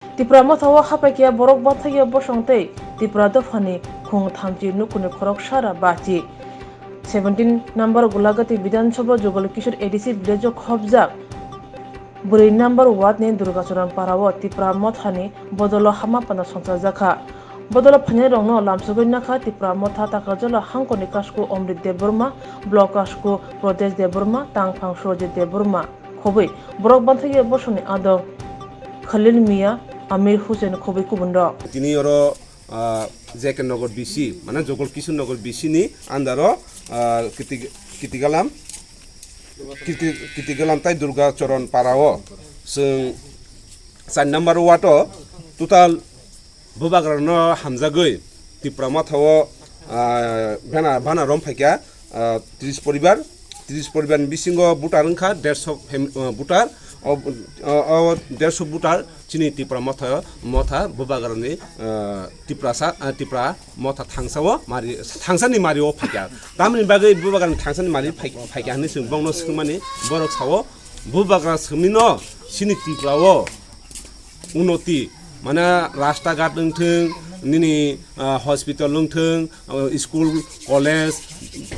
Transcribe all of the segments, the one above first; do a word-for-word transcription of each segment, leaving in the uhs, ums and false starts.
Tipra Motha o haphaikha Borok Banthakya Bosong tei Tipra Dophani khung thamchi nukhungni khorok sara bachi. Seventeen number Golagati Bidhan Sabha Jugal Kishore A D C village o khobjak. Bwrwi number ward ni Durgacharan para o Tipra Motha ni bodolo hama panda songchajakha. Bodolo phainairokno lamsogwi nakha Tipra Motha Takarjala hangkoni kasku Omrit Debbarma, block kasku Pradesh Debbarma, tangphang Surajit Debbarma. Khobwi Borok Banthakya Bosongni adong Khalil Mia, Amir Hussain khobwi kubunrok. Tini oro, ah, J K Nagar B C, mane Jogol Kishore Nagar B C ni under o, ah, Kiti-, Kitigalam, Kiti-, Kitigalam tai Durga Charan para o chwng char number ward o total Bubagrano hamjagwi Tipra Motha o, ah, bana, bana rom phaikha, ah, tris poribar, tris poribar ni bisingo voter wngkha derso fam-, ah, voter, o, o, o derso voter chini Tipra Motha, Motha Bubagrani, ah, Tiprasa, ah, Tipra Motha thangsa o mari, thangsani mari o phaikha. Tamni bagwi Bubagrani thangsani mari phai-, phaikha hinwi chwng bongno swngmani borok sao, Bubagra swngmino chini Tipra o unnoti, mane rasta ghat wngthwng, nini, ah, hospital wngthwng, ah, school, college,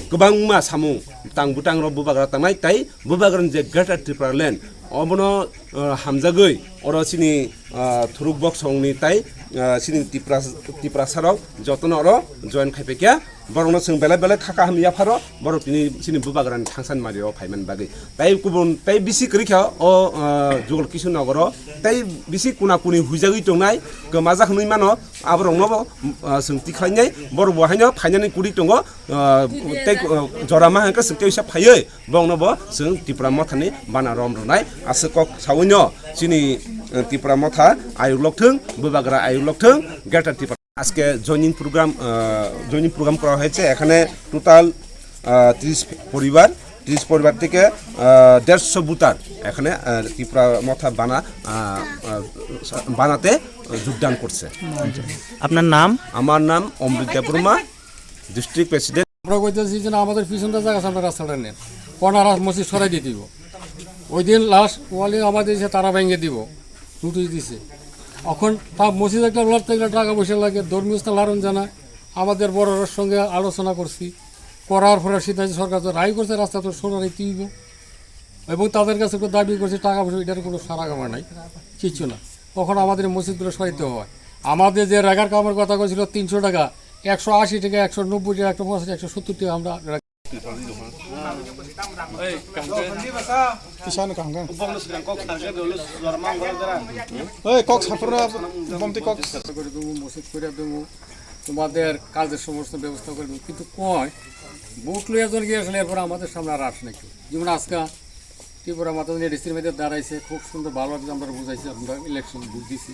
kwbangma samung tang bwtang rok Bubagra tangnai, tai Bubagrani je Greater Tipraland, obono, ah, hamjagwi oro chini, ah, Thuruk Boksongni tai, ah, chini Tipra, Tiprasa rok jotono oro join khai phaikha. Borokno chwng belai belai kha kaham yapharo, borok tini chini Bubagrani thangsani mari o phaimani bagwi. Tai kubun, tai bisi kwrwi kha o, ah, Jogol Kishore Nagar o, tai bisi kuna kuni huijagwi tongnai, kwmajak hinwi mano, aborokno bo, ah, chwng tikhlainai, borok bo haino phainani kwrwi tongo, ah, tei, ah, jora ma hwnkhe chwng tei uisa phaiwi, borokno bo chwng Tipra Mothani bana rom rwnai, aswk kok sawino chini, ah, Tipra Motha ayuk lokthwng, Bubagra ayuk lokthwng, Greater Tipra. আজকে joining programme, আহ, joining programme করা হয়েছে। এখানে টোটাল, আহ, ত্রিশ পরিবার, ত্রিশ পরিবার থেকে, আহ, দেড়শো ভোটার এখানে, আহ, ত্রিপুরা মথা বানা, আহ, আহ, বানাতে যোগদান করছে। আপনার নাম? আমার নাম অমৃত দেববর্মা, ডিস্ট্রিক্ট প্রেসিডেন্ট। আমরা কইতেছি যে না, আমাদের পিছনটা জায়গা আছে, আমরা রাস্তাটা নেন, কর্নার মসজিদ সরাই দিয়ে দিব। ওই দিন লাস্ট ওয়ালে আমাদের যে তারা ভেঙে দিব, নোটিশ দিছে। এখন তা মসজিদ একটা লড়তে গেলে টাকা পয়সা লাগে, ধর্মীয় স্থান লালন জানা। আমাদের বড়রার সঙ্গে আলোচনা করছি, করার পরে সিদ্ধান্ত সরকার তো রায় করছে, রাস্তা তো সরাই দিব। এবং তাদের কাছে একটু দাবি করছি, টাকা পয়সা, এটার কোনো সারা খাবার নাই, কিচ্ছু না। তখন আমাদের মসজিদগুলো সরাইতে হয়। আমাদের যে রেগার কামের কথা কইছিল তিনশো টাকা, একশো আশি টাকা, একশো নব্বই টাকা, একশো পঁচাশি, একশো সত্তর টাকা আমরা Kisan kaham khe. Ei, kok sapurna bomti kok. করে দেবো, মসজিদ করে দেবো, তোমাদের কাজের সমস্ত ব্যবস্থা করে দেবো। কিন্তু কয়, ভোট লইয়া জন গিয়ে আসলে এরপর আমাদের সামনে আর আসে না কেউ। যেমন আজকে ত্রিপুরা মাতা এডিসির মধ্যে দাঁড়াইছে, খুব সুন্দর, ভালো লাগছে, আমরা বুঝাইছি, আমরা ইলেকশন ভোট দিছি,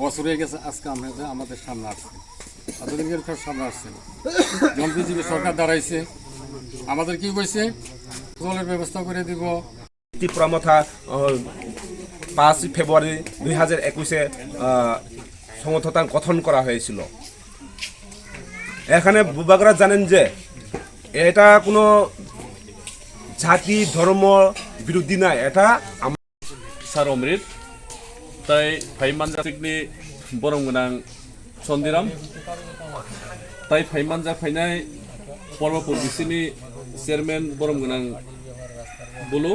বছর হয়ে গেছে, আজকে আমরা যে আমাদের সামনে আসছে, এতদিন কেউ কারোর সামনে আসছে না। যখন বিজেপি সরকার দাঁড়াইছে, আমাদের কি কইছে, জলের ব্যবস্থা করে দিব। ত্রিপুরা মথা, আহ, পাঁচই ফেব্রুয়ারি দুই হাজার একুশে, আহ, সংগঠনটা গঠন করা হয়েছিল। এখানে বুবাগরা জানেন যে এটা কোনো জাতি, ধর্ম বিরোধী নয়, এটা আম- Sir Omrit, tai phai manjakni borok gwnang Chondiram, tai phai manjak phainai Porba Pur B C ni chairman borok gwnang Bulu,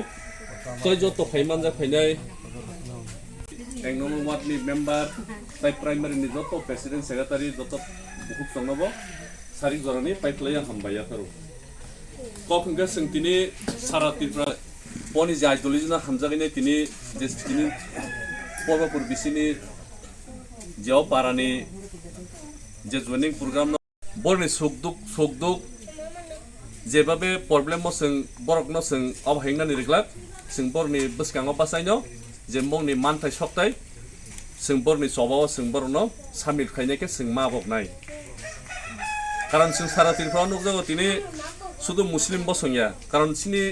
tai joto phai manjak phainai ek number ward ni member, tai primary ni joto president secretary, joto bukhuk tongnobo sarik jorani pai phlai ang hambai yapharo. Kok hwnkhe chwng tini sara Tripura boni je ideology no hamjagwi nai tini je tini Porba Pur B C ni je o para ni je joining program no borni suk duk, suk duk, jebabe problem o chwng borok no chwng obo hingnani riglak, chwng borni bwskango bachaino je bongni manthai soktai, chwng borni choba o chwng borok no samil khainai khe chwng ma bok nai. Karon chwng sara Tripura o nukjago tini sudu Muslim bosong ya, karon chini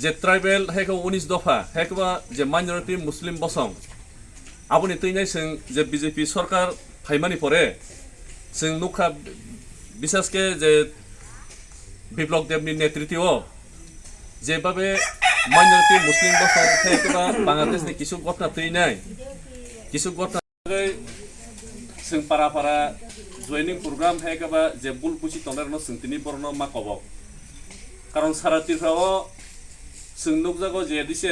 je tribal hai khe unis dopha, hai khe ba je minority Muslim bosong. Aboni twi nai chwng je B J P sorkar phaimani pore chwng nukha, bisas khe je Biplab Deb ni netritwo jebabe minority Muslim bosong hai khe ba Bangladesh ni kisu gotna twi nai Kisu gotha chwng para para joining program hai khe ba je bul busi tongnai rokno chwng tini borokno ma kobok. Karon sara Tripura o chwng nukjago je A D C